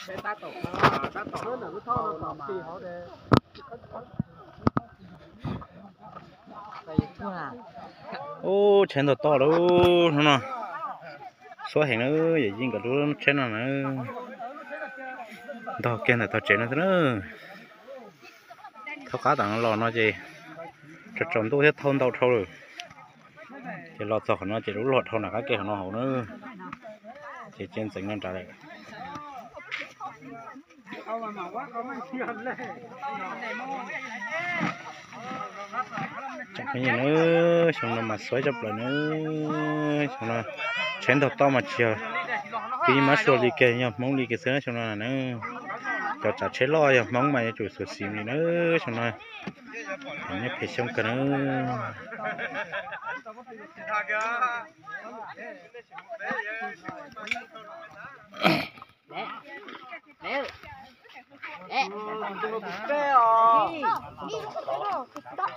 Ub, tsheb ntog toj lawm hnub no. Xuab heev na, yawm yij nkawd lub tsheb no na. Ntog kiag ntawm tog tsev no xwb na. Thaub qab tam no los no ces tsaus tsaus ntuj thiab thauj ntau dhau lawm. Ces los txog qhov no ces lub luam dhau nram qab ke qhov no hauv na. Ces cia ntxeev no nrad lawm. Tsoom phooj ywg na, xyoo no mas xuav tshaj plaws na. Xyoo no tsheb ntog toj mas tsis yog pib mab sua li kiag, yog Hmoob li kiag xwb xyoo no na. Cov tsav tsheb loj yog Hmoob mas yuav tsum xyuam xim li na xyoo no. Nyob phem xyoo kawg na.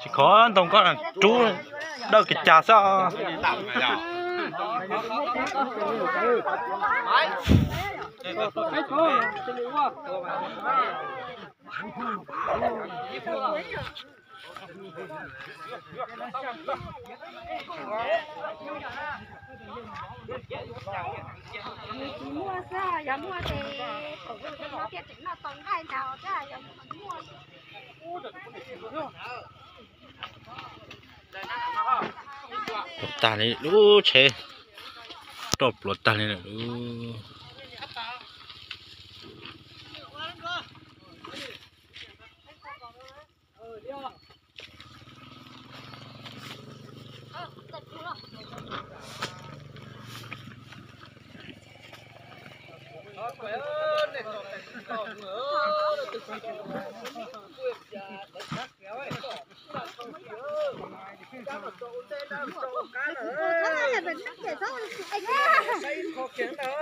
Tsis khov ntoo koj rub dawj kiag cas xwb. Tsis muaj xwb, yog muaj ces pom no thiaj tseem noj tau nqaij ntag, yog muaj. Pluav tag li lub tsheb, roj pluav tag li lawm.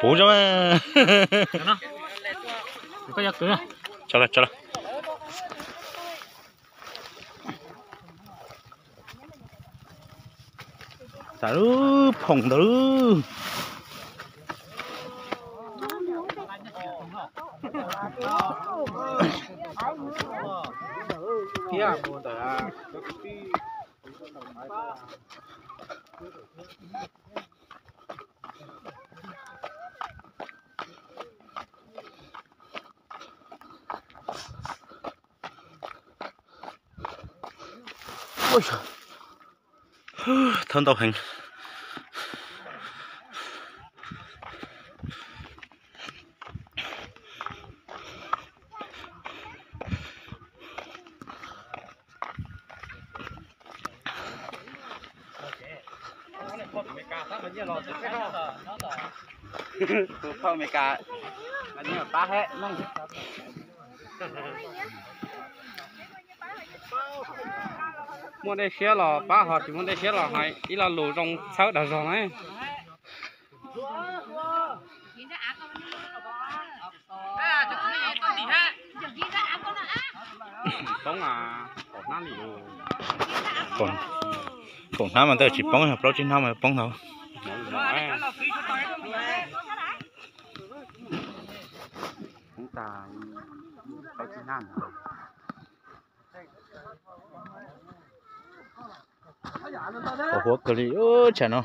Puv zoo. Tso lawm, tso lawm. Tam lub phoom ntawd. Thawb ntau heev. Tus phauj Amelikas pab hab. Muaj dej siab los pab, ho tsis muaj dej siab los hais ib lo lus zoo txhawb dag zog na. Poob, poob hnab mas ntawd tsis poob, yog plaub tsib hnab mas poob ntawd. Qhuav kawg li tsam no.